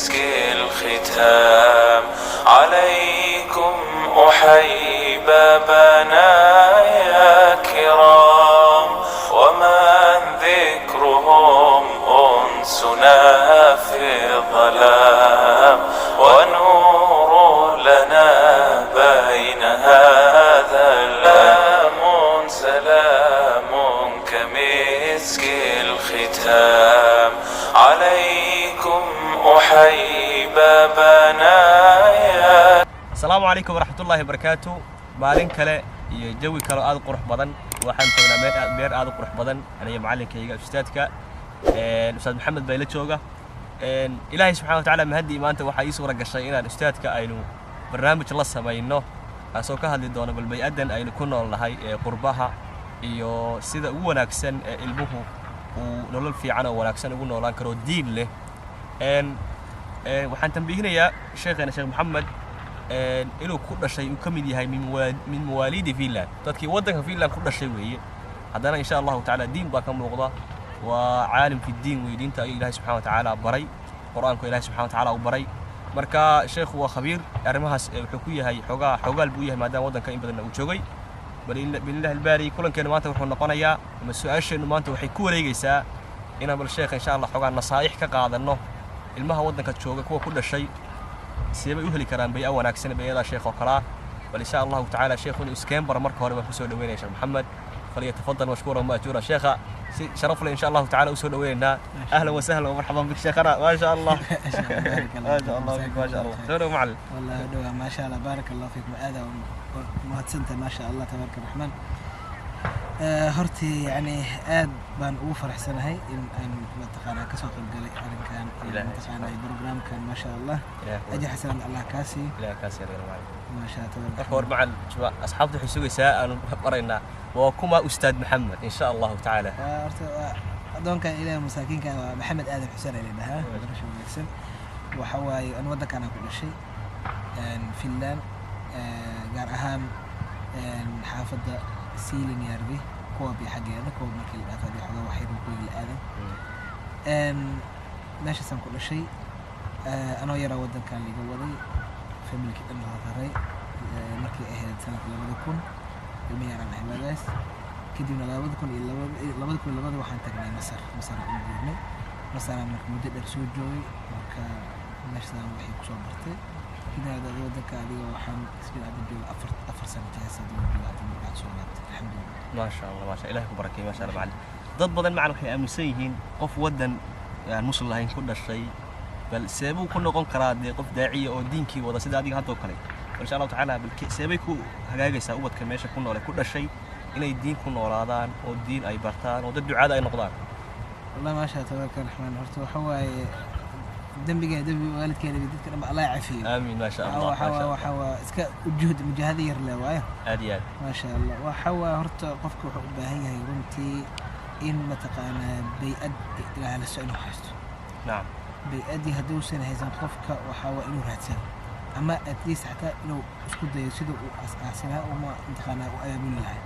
كمسك الختام. عليكم أحيب بنايا كرام، ومن ذكرهم أنسنا في الظلام، ونور لنا بين هذا اللام. سلام كمسك الختام. عليكم أحيب بنايا. Asalaamu calaykum waraxmatullaahi wabarakaatu. Maalin kale iyo jawi kale oo aad u qurux badan. Waxaan joognaa meel aad beer aad u qurux badan, aniga macallinkayga ustaadka ustaad Maxamed baa ila jooga. Ilaahay subxana wa tacaala mahadii, maanta waxaa ii suura gashay inaan ustaadka aynu barnaamij la samayno, kaasoo ka hadli doono bal bay-addan aynu ku nool nahay ee qurbaha iyo sida ugu wanaagsan ee ilmuhu uu nolol fiican oo wanaagsan ugu noolaan karo diin leh. Waxaan tambiihinayaa sheekheena Sheekh Maxamed inuu ku dhashay, uu ka mid yahay min mawaaliidi Finland, dadkii waddanka Finland ku dhashay weeye. Haddana insha Allahu tacaala diin baa ka muuqda, waa caalim fi diin weeye. Diinta ayuu Ilaahay subxana wa tacaala baray, Qur-aanku Ilahay subxana wa tacaala uu baray. Marka sheekhu waa khabiir arrimahaas, wuxuu ku yahay xoogaa xoogaal buu u yahay, maadaama waddanka in badanna uu joogay. Bal billahi albaari, kulankeenu maanta wuxuu noqonayaa ama su-aasheennu maanta waxay ku wareegaysaa inaan bal sheekha insha Allah xoogaa nasaa'ix ka qaadanno. Ilmaha waddanka jooga, kuwa ku dhashay, sidee bay u heli karaan bay-a wanaagsan, bay-adaa sheekh oo kalaa? Bal insha Allahu tacaala sheekhu inuu iskeen baro marka hore baan kusoo dhaweynaya. Sheekh Maxamed falyatafadal mashkuuran maajuura. Sheekha si sharaf leh insha Allahu tacaala usoo dhaweynaynaa. Ahlan wasahlan wamarxaban bik sheekhana, maa sha Allah, maa sha Allah bik, maa sha Allah. Soo dhow macalin. والله دوا ما شاء الله، بارك الله فيكم. هذا mahadsantahay، ما شاء الله تبارك الرحمن. Hortii yani aad baan ugu faraxsanahay in aan mataqaanaa kasoo qayb galay arrinkan iyo Ilaahay mataqaanaa programkan, maasha Allah. Ilaahay. Ajir xasanad Allah kaa siiyo. Ilaah kaa siiyo adigana, macalin. Maasha Allah tabaaraka. Marka hore macalin, asxaabta waxay sugaysaa aanu baraynaa waa kuma ustaad Maxamed insha Allahu tacaala. Waa horta waa adoonkan Ilaahay masaakiinkan, waa Maxamed Aadan Xuseen ay dhahaa. Barasho wanaagsan. Waxa waaye an waddankan aan ku dhashay, Finland, gaar ahaan xaafadda Siilinjärvi, Kuopio xaggeeda. Kuwa markii la dhaafo hadii xogaa wax yar waqooyiga la aaday. Meeshaasaan ku dhashay. Anoo yaraa waddankan liiga waday, familkii dhan la raray. Markii ahayd sanadka 2000, ilmo yaraan ahay waagaas. Kadibna 2002, 2002 waxaan tagnay Masar. Masar aan u guurnay. Masaraan marka muddo dheer soo joogay. Marka meeshaan waxay kusoo bartay. Kadibna hadda waddanka adiga waxaan isla hadda jooga 4 sano qiyaas hadda waan jooga hadda markaan soo laabtay, alxamdulilah. Maasha Allah, maasha Ilaah ku barakeey. Maasha Allah macalin. Dad badan macalin waxay aaminsan yihiin qof waddan aan muslim lahayn ku dhashay bal seebuu ku noqon karaa dee qof daaciya oo diinkii wada sida adiga hadda oo kale? Bal insha Allahu tacaala bal seebay ku hagaagaysaa ubadka meesha ku nool ee ku dhashay inay diin ku noolaadaan oo diin ay bartaan oo dad ducaada ay noqdaan? والله ما شاء الله تبارك الرحمن. Horta waxa waaye dembiga dembi waalidkeena iyo dadka dhan ba Allah cafiyo. Aamiin, maasha Allah. Waxa maasha waa Allah. Waxa waa iska juhd mujaahada yar leh waaye. Aad iyo aad. Maasha Allah. Waxa waa horta qofka wuxuu u baahan yahay runtii in mataqaanaa bay-ad ilaah la socon haysto. Bay-addii hadduusan haysan qofka, waxaa waa inuu raadsado ama at least xataa inuu isku dayo sida uu aas-aasi lahaa uma mataqaanaa u abaabuli lahaa.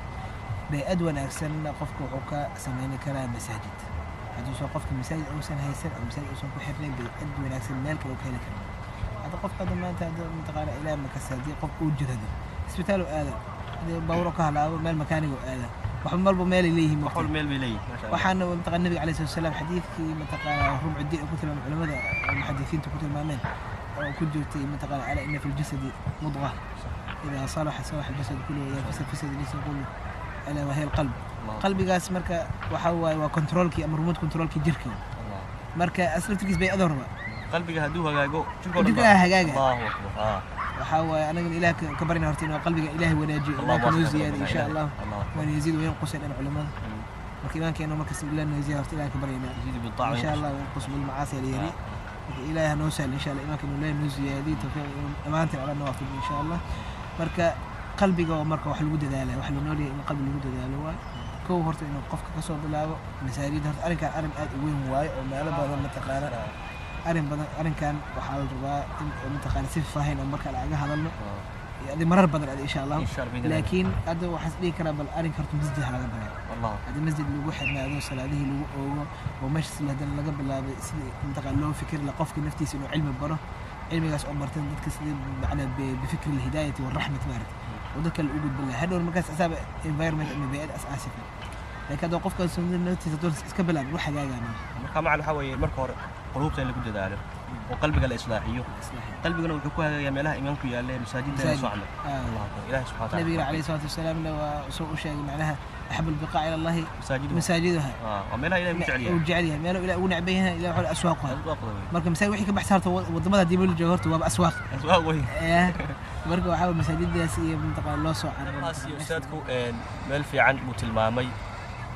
Bay-ad wanaagsanna qofka wuxuu ka sameyni karaa masaajid. Hadduusan qofka masaajid uusan haysan ama masaajid uusan ku xirnayn, bay-ad wanaagsan meel kale uu ka heli kara. Hadda qofka hadda maanta hadda mataqaanaa ilaah makasta haddii qof uu jirado, isbitaal uu aada, hadii baabuur ka halaabo, meel makaanig uu aada, wax walba meelay leeyihiin. Wax walba meel bay leeyihiin, maasha Allah. Waxaana mataqaan nabiga calayhi salatu wasalaam xadiidkii mataqaanaa rubcu diin ku tilmaamay, culimada muxadisiinta ku tilmaameen oo ku jirtay mataqaanaa ألا إن في الجسد مضغة إذا صلح صلح الجسد كله وإذا فسد فسد الجسد كله ألا وهي القلب. Allah. Qalbigaas marka waxa waaye waa controlkii ama remote controlkii jirka. Allah. Marka aslaftigiis bay adorba. Qalbiga hadduu hagaago, jirka oo dhan jirka hagaaga. Allahu akbar, ah. Waxaa waaye anagana Ilaah ka barina horta inuu qalbiga Ilaahay wanaajiyo, Allah. iimaanka noo akbar, ziyaadiyo insha Allah. Allah akbar. Waan yaziid wayanqus dhan culimada. Marka iimaankeena markasta Ilaah noo ziyaadiyo horta Ilaah ka baryana. يزيد بالطاعة. إن شاء الله وينقص بالمعاصي اللي يري. Ilaahay noo sahlo insha Allah iimaanka inuu Ilaahay noo ziyaadiyo, tawfiiq dhammaanteen ala noo waafajiyo insha Allah. Marka qalbiga oo marka wax lagu dadaalayo, wax la noolyahay in qalbi lagu dadaalo waay. Kow horta inuu qofka kasoo bilaabo masaajid. Horta arrinkan arrin aad u weyn waaye oo meelo badan mataqaana arrin badan. Arrinkan waxaa la rabaa in oo mataqaana si faahfaahin oo marka laga hadalno. Adi marar badan adi, insha Allah. Insha Allah, biidni. Laakiin hadda waxaan is dhihi karaa, bal arrinka horta masjid ha laga bilaabo. Wallahu. Haddii masjid lagu xirnaado, salaadihii lagu oogo, oo meeshaas haddana laga bilaabay sidii mataqaan loo fikri la qofka naftiisa inuu cilmi baro, cilmigaas oo bartan dadka sidii macnaa bifikri alhidaayati waraxmat maaragta oo dadka la u gudbin lahaa hadhow markaas asaaba environment ama bay'ad asaasi kara. Laakiin haddoo qofka naftiisa hadduu iska bilaabin, wax hagaagaa maaha. Marka macal waxaa weeye, marka hore quluubta in lagu dadaalo oo qalbiga la islaaxiyo. Qalbigana wuxuu ku hagaagayaa meelaha iimaanku yaalla ee masaajidda la soo camal. Masaajid. Allahu akbar, Ilahi subxana wa Nabigana taala calayhi salaatu wasalaamna waa soo u sheegay macnaha axabu albiqaac ila Allahi masaajidu masaajiduha. Waa meelaha Ilahi ugu jecel uu yahay. Jecel yahay meelo Ilahi ugu necban yahay, Ilahi wuxuu aswaaquha. Aswaaqda wey. Marka masaajid wixii ka baxsan horta wadamada haddii la joogo horta waaba aswaaq. Aswaaq wey. Marka waxaa waye masaajiddaas iyo mataqaan loo soo cararo. Taas iyo ustaadku meel fiican buu tilmaamay.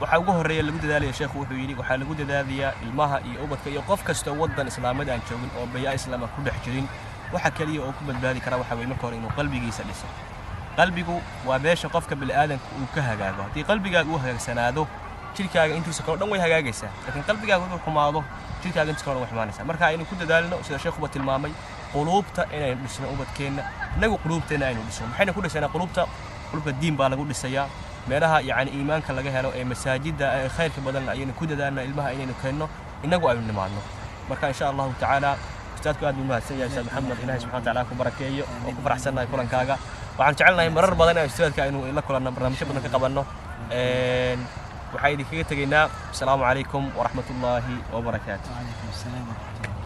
Waxaa ugu horreeya lagu dadaalaya, sheekhu wuxuu yidhi, waxaa lagu dadaalayaa ilmaha iyo ubadka iyo qof kasta waddan islaamada aan joogin oo bayaa islaama ku dhex jirin. Waxa keliya oo ku badbaadi kara waxa weye marka hore inuu qalbigiisa dhiso. Qalbigu waa meesha qofka bini'aadanka uu ka hagaago. Haddii qalbigaaga uu hagaagsanaado, jirkaaga intiisa kale o dhan way hagaagaysaa, laakiin qalbigaaga wuxuu xumaado, jirkaaga intiisa kale o dhan way xumaanaysaa. Marka aynu ku dadaalno sida sheekhuba tilmaamay, quluubta inaynu dhisno, ubadkeenna, innagu quluubteenna aynu dhisno. Maxaynu ku dhisanaa quluubta? Quluubta diin baa lagu dhisayaa. Meelaha yacni iimaanka laga helo ee masaajidda ee khayrka badan ayaynu ku dadaalna ilmaha inaynu keenno, innagu aynu nimaadno. Marka insha Allahu tacaala ustaadku aad buu mahadsan yahay, Ustaad Maxamed. Ilahay subxana wa taala ku barakeeyo oo ku faraxsannahay kulankaaga. Waxaan jecelnahay marar badan inaan ustaadka aynu la kulanno, barnaamijyo badan ka qabanno. Waxaa idinkaga tegaynaa asalaamu calaykum waraxmat ullaahi wabarakaatu. وعليكم السلام ورحمة الله.